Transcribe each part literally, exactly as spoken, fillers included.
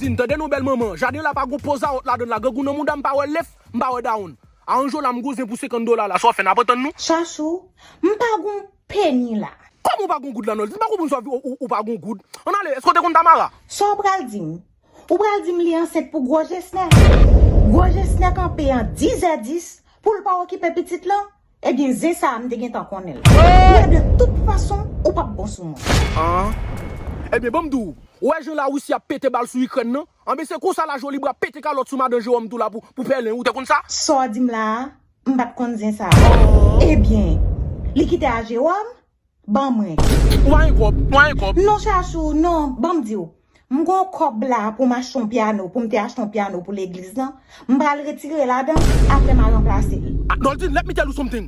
Tande non bèl manman, jaden la pa gon poz a wòt ladan l la, grangou nan mouda m pa wè lèf, m pa wè dawonn. A Anjola m gouzen pou senkant dola la, sa w ap fè n ap antann nou? Chachou, m pa gon peni la. Kòman w pa gon goud la Noldine? M pa konprann sa w, ou, ou, ou pa gon goud. Ann ale, èske w te konn Tamara? Sa w pral di m? Ou pral di m li ansent pou gwo jesnè? Gwo jesnè kanpe an diz è dis pou l pa okipe pitit lan? Ebyen, zen sa a m te gentan konnen l. Men de tout fason, ou p ap bon sou mwen. An? Ebyen, ban m di w, ou wè jan Larisi ap pete bal sou Ikrèn nan? Anben, se konsa la Jolibra pete kalòt sou madan Jewòm tou la pou, pou pèlen, ou te konn sa? Sa w di m la a, m pa t konn zen sa a. Ebyen, li kite a Jewòm? Ban mwen. Ou pa gen kòb, ou pa gen kòb. Non, Chachou, non, ban m di w. M gon kòb la pou m achte yon pyano, pou m te achte yon pyano pou legliz lan. M pral retire ladan l, apre m a ranplase l. Ah, Noldine, let me tell you something.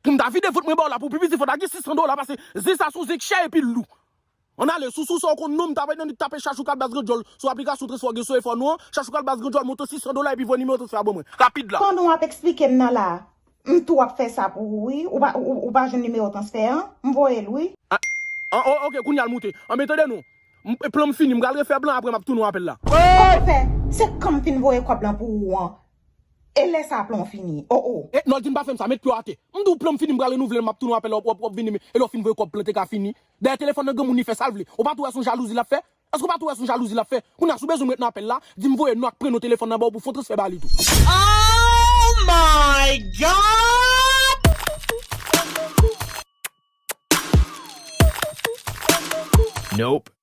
Pou m ta vide vant mwen ba w la, pou pi piti fò w ta gen sis san dola, paske zen sa se yon zen k chè epi l lou. Ann ale, sou, sou sa w konn non m, ta pral nan tape Chachou Kalbas Grandjòl sou aplikasyon transfè w gen sou efò nou an, Chachou Kalbas Grandjòl monte sis san dola epi voye nimewo transfè a ban mwen. Rapid la. Pandan w ap eksplike m nan la a, m tou ap fè sa pou ou, wi. Ou pa, ou, ou pa jwenn nimewo transfè an? M voye l, wi. Ah, ah, o-, oke, kounye a l moute. Anben, tande non. M, plan m fini, m pral refè plan, apre m ap tounen w apèl la. Kòman fè? Se kan m fin voye kòb lan pou ou an. E lè sa plan w fini? O, o. E, Noldine, pa fè m sa, met pye w atè. M di w plan m fini, m pral renouvle l, m ap tounen w apèl la, w ap, w ap, w ap vin, e lè w fin voye kòb plan te ka fini. Dèyè telefòn nan granmoun li fè sa l vle. Ou pa tou wè se yon jalouzi l ap fè? Èske w pa tou wè se yon jalouzi l ap fè? Kounye a, si w bezwen m ret nan apèl la, di m voye non ak prenon telefòn nan ba w pou fè yon transfè ba li tou. Oh my God! Nope.